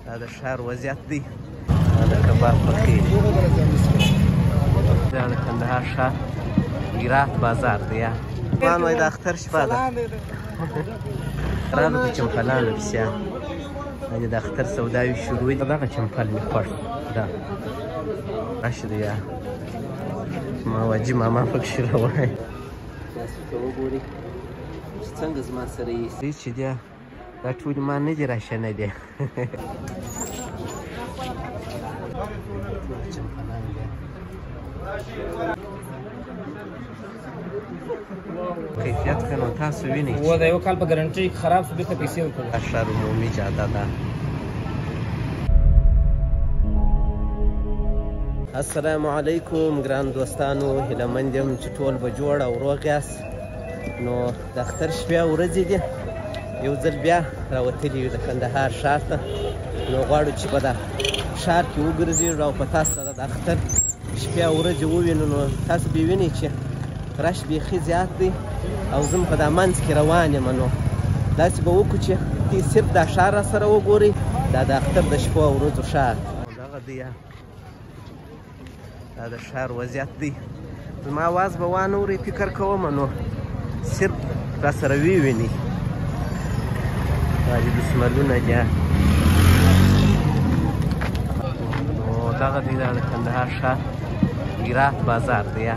دا د ښار وضعیت دی. دا د کباب پخې دي. دا د کندهار ښار هرات بازار دی. ځوان وایي د اختر شپه ده. رالو په چمپلانو پسې دا د اختر سوداوي شروع دي. دغه چمپل مې خوښ دا رش دی. ما واجي ماما پکښې راوایي. تاسو ته وګورئ چې څنګه زما سره یې چې دی دا ټولې ما نه دي راشنه دي. چمپلان دی. کیفیت که نو تاسو وینئ و د یو کال په ګارنټي خراب شو بېرته پیسې ورکړو. دا ښار عمومي جاده ده. السلام علیکم ګران دوستانو، هیله مند یم چې ټول به جوړ او روغ یاست. نو د اختر شپې او ورځې دي، یو ځل بیا راوتلي یو د کندهار ښار ته. نو غواړو چې په دا ښار کې وګرځېږو او په تاسو سره د اختر شپې او ورځې ووینو. نو تاسو به وینئ چې رش بیخي زیات دی او زه په دا منځ کې روان یم. نو داسې به وکړو چې صرف دا ښار را سره وګورئ، دا د اختر د شپو او ورځو ښار. دغه دی دا د ښار وضعیت دی. زما اواز به وانه اورئ فکر کوم، نو صرف را سره ووینئ. دا دي دسملونه دي. نو دغه دی دا د کندهار ښار هرات بازار دی.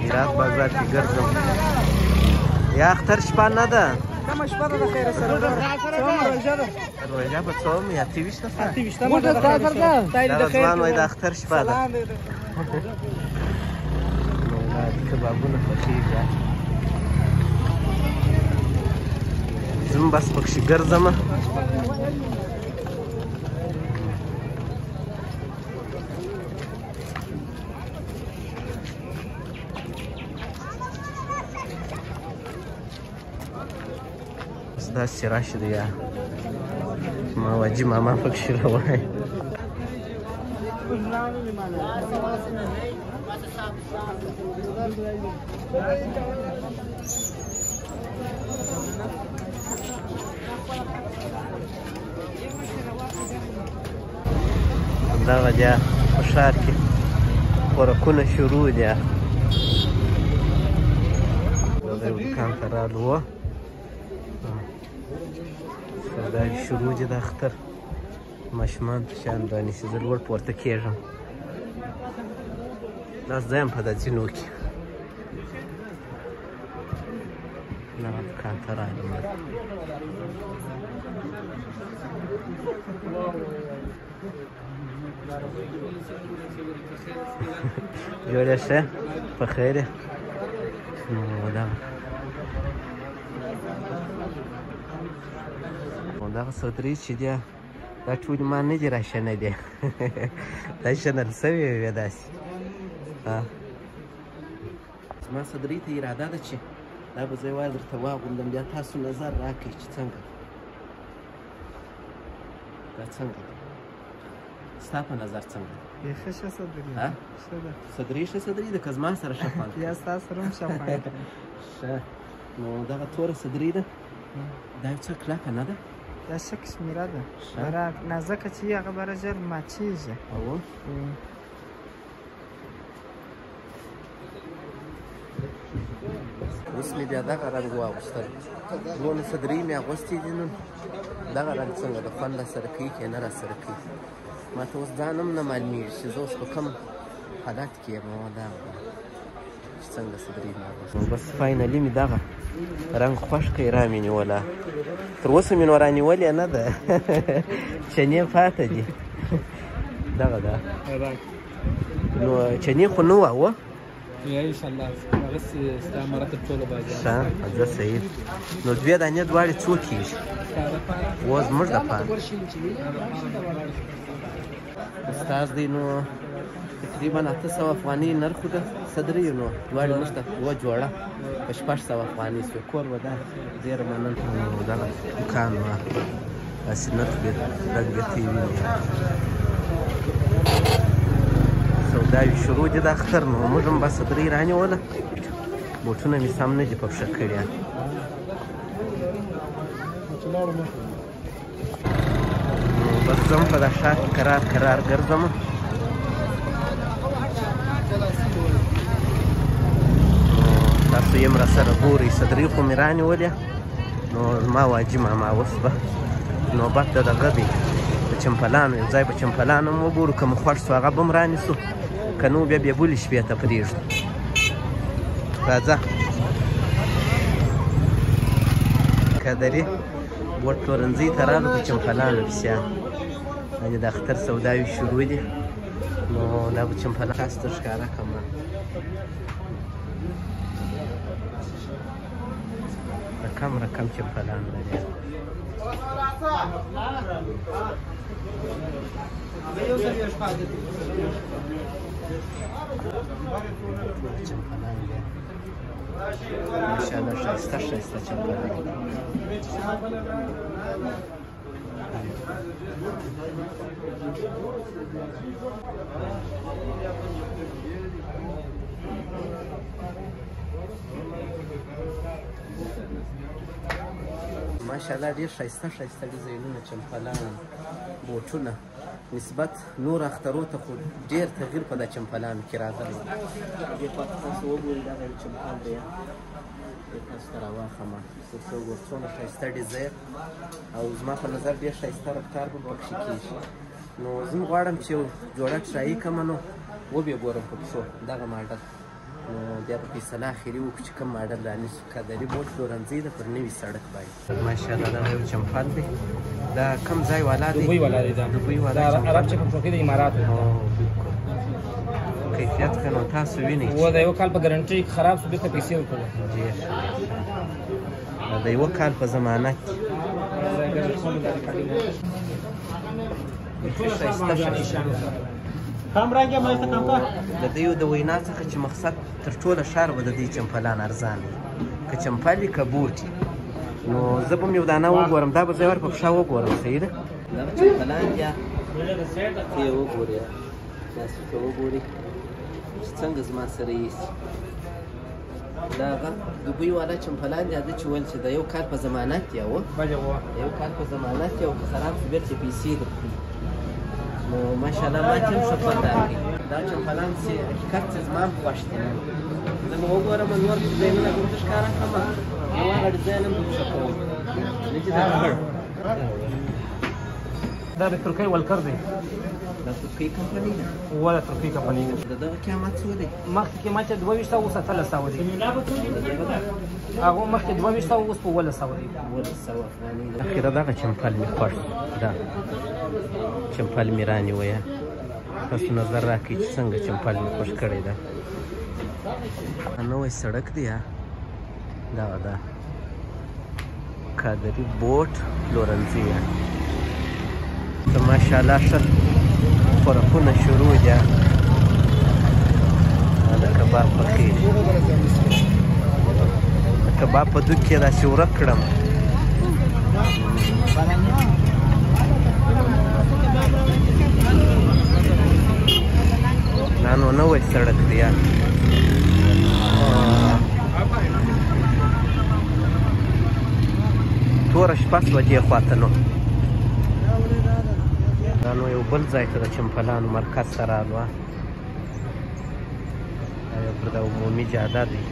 هرات بازار کې ګرځم. یا اختر شپه نه ده؟ کومه شپه ده؟ د خیره سره څومره روژه ده؟ روژه به څوم یا 28 ده؟ 28 ده. دغه ځوان وایي د اختر شپه ده. نو دا کبابونه پخېږي. زه هم بس پکښې ګرځم. داسې رش دی. ما واجي ماما پکښې راوایي. دغه دی په ښار کې خوراکونه شروع دي. دغه یو دوکان ته رالو، سودا شروع دي. د اختر ماشومان ته شیان رانیسي. زه لوړ پورته کېږم، داسې ځای یم په دا ځینو کې. دغه دوکان ته رالم. جوړ یې ښه په خیر یې؟ نو دغه صدرۍ چې دی دا ټولې ما نه دي راشنه دي. دا شنل سوې وې داسې. زما صدرۍ ته اراده ده چې دا به زه یوازې درته واغوندم، بیا تاسو نظر راکړئ چې څنګه دا څنګه ده. ستا په نظر څنګه ده؟ بیخي ښه صدرۍ ده. ښه ده صدرۍ. ښه صدرۍ ده که زما سره ښه خوند؟ یا ستا سره هم ښه خوند. ښه. نو دغه توره صدرۍ ده، دا یو څه کلکه نه ده؟ دا ښه کشمیره ده، بره نازکه چې هغه بره ژر ماتېږي. او اوس مې بیا دغه رنګ واغوستل. دونه صدرۍ مې اغوستې دي. نن دغه رنګ څنګه د خوند راسره کوي که نه راسره کوي؟ ما ته اوس ځان هم نه معلومېږي چې زه اوس په کوم حالت کې یم. دا چې څنګه صدرۍ مې اغوستې. بس finally مې دغه رنګ خوښ کړی، را مې نیوله. تر اوسه مې نو رانیولې نه ده، چنې پاته دي. دغه ده. نو چنې خو نه وه. یا انشاءالله هغسې ستا امارت تر ټولو بازار. ښه زه صحیح. نو دوې دانې دواړې څو کېږي؟ و زموږ دپاره استاذ دی. نو تقریبا 800 افغانۍ نرخ ده صدرۍ. نو دواړې موږ ته دوه جوړه په 600 افغانۍ شوې. کور ودان. ډېره مننه. نو دغه دوکان وه، داسې نرخ به رنګ به ته وینې. سوداوي شروع دي د اختر. نو موږ هم به صدرۍ رانیوله. بوټونه مې سم نه دي په پښه کړي. بس ځم په دا ښار کې کرار کرار ګرځم. تاسو یې هم راسره ګورئ. صدرۍ خو مې رانیولې، نو زما واجي ماما اوس به نوبت د دغه دی د چمپلانو. یو ځای به چمپلان هم وګورو، که مو خوښ سو هغه به هم رانیسو، که نو بیا بیا بلې شپې ته پرېږدو. راځه قدري بوټ پلورنځۍ ته راغلو په چمپلانو پسې. یعنې د اختر سوداوې شروع دي، نو دا به چمپلان تاسو ته ښکاره کړم. رقم رقم چمپلان لري. چمپلان دي ماشاءالله، ښایسته ښایسته چمپلان. ماشاءالله ډېر ښایسته ښایسته ډیزاینونه چمپلان، بوټونه. نسبت نور اخترو ته خو ډېر تغییر په دا چمپلانو کې راغلی. دې خوا ته تاسو وګورئ، دغه یو چمپل دی، دې تاسو ته راواخلم تر څو وګورئ څومره ښایسته ډیزاین، او زما په نظر ډېر ښایسته رفتار به پکښې کېږي. نو زه غواړم چې یو جوړه ټرایي کړم، نو وبې ګورم په پښو دغه ماډل، نو بیا به فیصله اخري وکړو چې کوم ماډل رانیسو. قدري بوټ پلورنځی ده پر نوي سړک باندې. ماشاءالله دغه یو چمپل دی. دا کوم ځای والا دی؟ دوبۍ والا دی. دا دوبۍ والا دا عرب چکن ټوکې د اماراتو. بالکل کیفیت که نو تاسو وینئ. و د یو کال په ګارنټي خراب شو بېرته پیسې ورکړو. ډېر ښه، د یوه کال په ضمانت. د دوی د وینا څخه چې مقصد تر ټوله ښار به د دوی چمپلان ارزان وي، که چمپل وي که بوټ وي. نو زه به هم یو دانه وګورم، دا به زه ور په پښه وګورم. صحیح ده؟ دغه چمپلان دي، ته یې وګورې، تاسو ته وګورئ چې څنګه زما سره ایسي. دا هغه دوبۍ والا چمپلان دي، ده چې ویل چې د یو کال په ضمانت دی. یو کال په ضمانت دی، او که خراب شو بېرته پیسې درکړي. نو ماشاءالله ما ته هم ښه خوند راکړي. دا چمپلان چې حقیقت چې زما هم خوښ دي. زه به وګورم نور ډیزاینونه به ورته ښکاره کړم، یو هغه ډیزاین هم به پښه کوم. نه چې دا خړ دا د ترکۍ ولکر دی. دا ترکۍ کمپنۍ ده؟ هو، د ترکۍ کمپنۍ ده. د دغه قیمت څو دی؟ مخکې قیمت یې 2200، اوس 1800 دی. هغه مخکې 2200، اوس په 1700 دی. 1700 افغانۍ ده. اخره دغه چمپل مې خوښ شو، دا چمپل مې رانیوی. تاسو نظر راکړئ چې څنګه چمپل مې خوښ کړی ده. نوی سړک دی، دغه ده قادري بوټ پلورنځی. ته ماشاءالله ښه خوراکونه شروع دي. دا کباب پخېږي، د کباب په دوک کې داسې ورک کړم. دا نو نوی سړک دی. توره شپه شوه دې خوا ته. نو دا نو یو بل ځای ته د چمپلانو مرکز ته راغلو. دا یو پر دا عمومي جاده دی،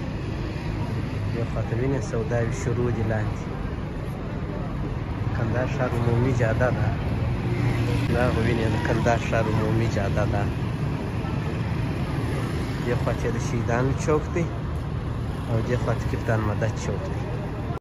دې خوا ته وینې سوداوې شروع دي لاندې. کندهار ښار عمومي جاده ده. دا خو وینې د کندهار ښار عمومي جاده ده. دې خوا ته د شهیدانو چوک دی، او دې خوا ته کپتان مدد چوک دی.